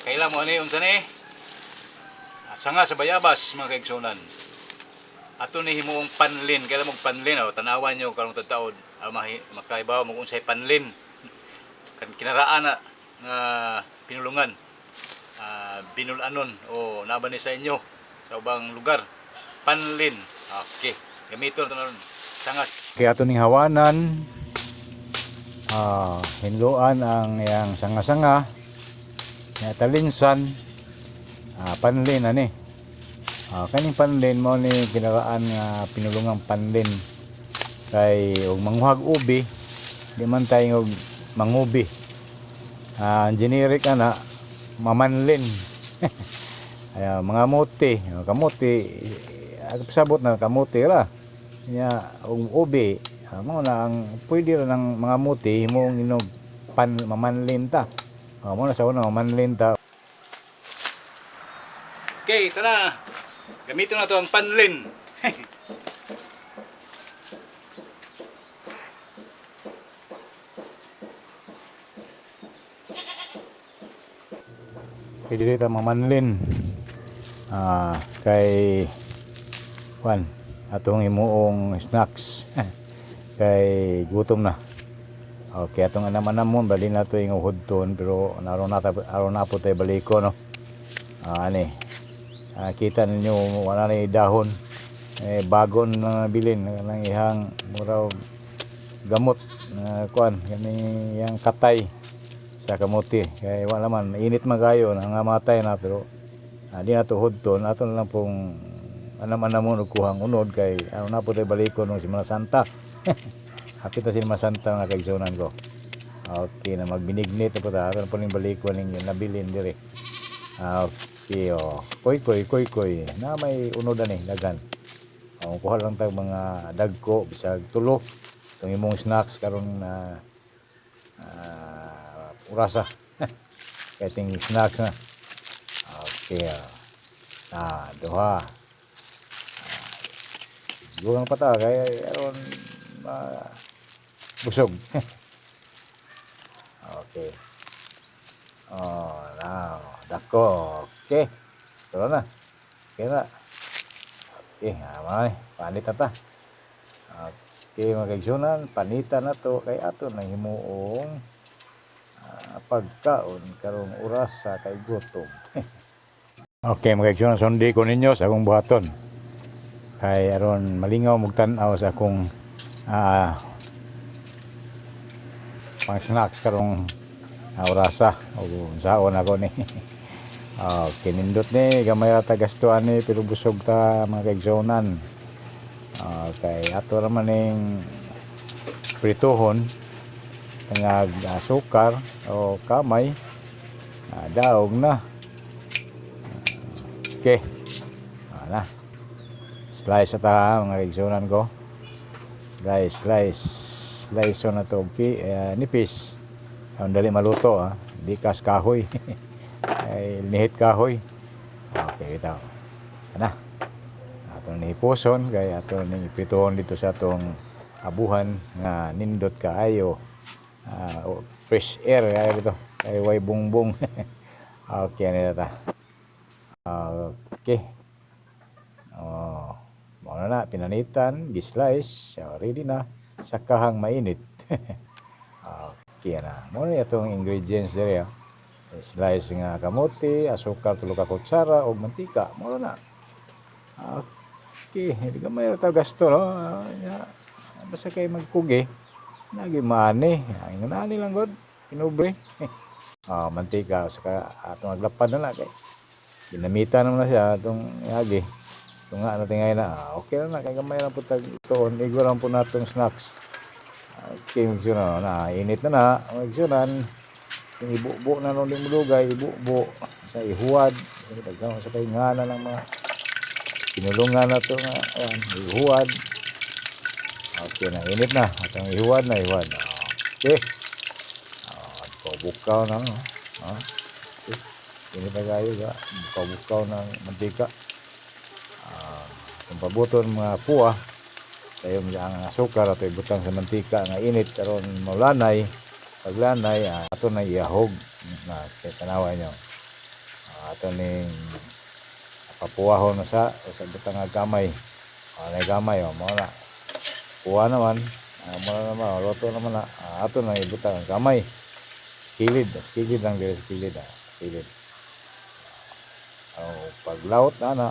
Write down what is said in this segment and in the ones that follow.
Kailan mo ani unsa ni? Sanga sa bayabas, mga kaigsunan. Ato ni himuong panlin, kailan mo panlin, oh, tanawan nyo karong taod, makaibaw mo unsay panlin. Kan kinaraan na nga pinulungan. Binulanon o naba ni sa inyo sa ubang lugar. Panlin. Okay. Gamiton to na ron. Sanga. Kaya ato ning hawanan, hinluan ang iyang sanga-sanga, nga talinsan, panlin ani. Kaning panlin mo ni kinaraan nga pinulungang panlin kay og manguhag ubi, di man tayo og mangubi. Ang generic ana mamanlin. Ay, mga muti, kamuti, sabot na kamuti ra. Nya og ubi, mao na ang pwede ra ng mga muti himong inog pan mamanlin ta. Mao na sa una mamanlin ta. Okay, ito na. Gamiton na to ang panlin. Kay dili ta mamanlin. Kay kwan atong himuong snacks kay gutom na. Okay, atong anam-anamon bali na to yung hudton pero naron na aron na po tayo baliko, no. Ani. Kita ninyo wala na dahon. Eh, bagon na nabilin ng ihang mura og gamot na kuan kani yang katay sa kamuti kay wala man init man kayo, nangamatay na, pero di na to hudton, ato na lang pong anam-anamon og kuhang unod kay ano na po tayo baliko nung Semana Santa. Hapit na Semana Santa, mga kaigsunan ko. Okay na, magbinignit na po ta, ato na po ning baliko ning nabilin dire. Okay, oh, koy koy koy koy na may unod ani daghan. Oh, kuha lang tag mga dagko, bisag tulo itong imong snacks karon na urasa kay ting snacks na. Okay, ah. Duha. Gulang pa ta kay aron busog. Okay. Oh, now, dako. Okay. Tulo na. Okay na. Okay, ni. Panit na ta. Okay, mga kaigsunan, panita na to kay ato nang himuong pagkaon karong oras sa kay gutom. Okay, mga kaigsunan, sundi ko ninyo sa akong buhaton. Kay aron malingaw mong tan-aw sa akong pang snacks karong orasa o saon ako ni. Okay, nindot ni, gamay ra ta gastuhan ni pero busog ta, mga kaigsunan. Kay ato raman ning prituhon tangag asukar o kamay, daog na. Okay. Na. Slice ta, mga kaigsunan ko. Slice, slice. Slice na to nipis. Ang dali maluto ah. Di kas kahoy. Ay nihit kahoy. Okay, ito. Ana. Ato ni hipuson kay ato ni iprituhon dito sa atong abuhan nga nindot kaayo. Fresh air kaayo dito. Kay way bungbong. Okay na ta. Okay. Oh, mao na na pinanitan, gi-slice, oh, ready na sa kahang mainit. Okay na. Mao na atong ingredients diri ah. Slice nga kamote, asukar tulo ka kutsara ug mantika. Mao na. Okay, hindi ka may ta gasto, no. Nya, basta kay magkugi, nagi maani. Ay, ani lang god, pinubre. Mantika saka atong aglapad na na kay ginamitan naman na siya atong yagi. Tunga na tingay na. Okay na na kay gamay lang po tag tuon, igo lang po natong snacks. Okay, magsunan na init na na, magsunan. Yung ibubo na nun di mo dugay, ibubo sa ihuwad, sa sa kay ngana ng mga pinulungan na to nga, ayan, ihuwad. Okay na, init na. Atong ihuwad na, ihuwad. Okay. Bukaw-bukaw na, no? Okay. Init na kayo, ga. Bukaw-bukaw ng mantika. Kung pabuton mga kuha, tayo ang asukar ato ibutang sa mantika nga init aron maulanay. Paglanay, ato na iahog na kay tanawa nyo. Ato ning papuwahon na sa butang nga gamay. Na gamay oh, mao na. Puwa naman, mao na naman, luto naman na. Ato na ibutang ang gamay. Kilid, kilid lang diri sa kilid, kilid. Oh, paglawot na na,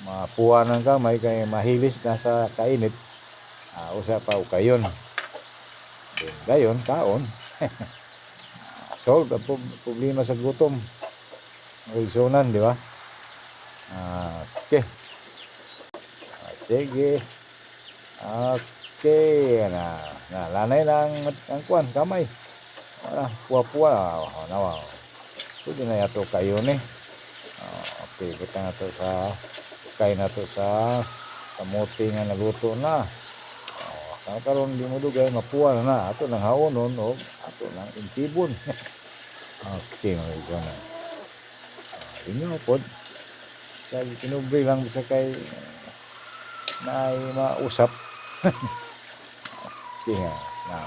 mapuwa ng kamay kay mahilis na sa kainit. Usa pa ukayon. Then dayon kaon. Solve ang problema sa gutom. Maigsunan, di ba? Okay. Sige. Okay, na, na lanay lang ang kuan kamay. Wala, puwa-puwa. Oh, nawa. Pwede na yato kayo ni. Okay, butang na to sa kay na to sa kamote nga naluto na. Oh, karon di mo dugay mapuwa na na ato nang haonon o ato nang intibon. Okay, mga igsoon. Inyo pod. Sa kinubre lang sa kay na mausap. Okay, na.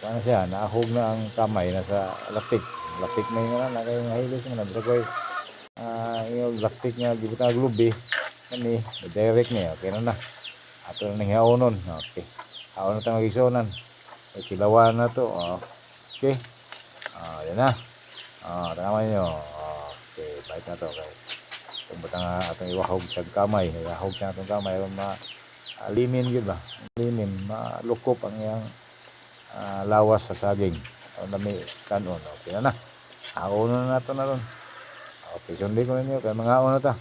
Paano siya, naahog na ang kamay na sa laktik. Laktik may nga na, kay mahilis mo na. Bisa ko'y yung laktik nga, gibutang glubi. Kani, direct niya, okay na na. Ato na nang haonon. Okay. Haon na tayo mag-igsunan. May kilawan na to. Okay. Yan na. Tama nyo. Okay, balik na to. Okay. Itong butang atong iwahog sa kamay. Iwahog sa atong kamay. Aron ma-limin yun ba? Limin. Malukop ang iyang lawas sa saging. Ang dami kanon. Okay na na. Haon na nato na ron. Okay, sundi ko ninyo. Kaya mga na ta.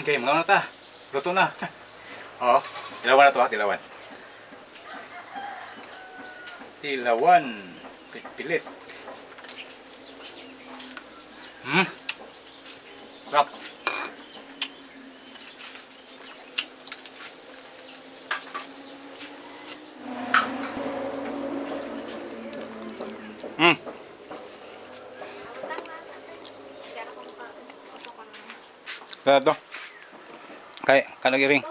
Okay, mga na ta. Luto na. Oo, tilawan na to ha, tilawan. Tilawan. Pilit. Sarap. Sarap to. Kay, kanag iring.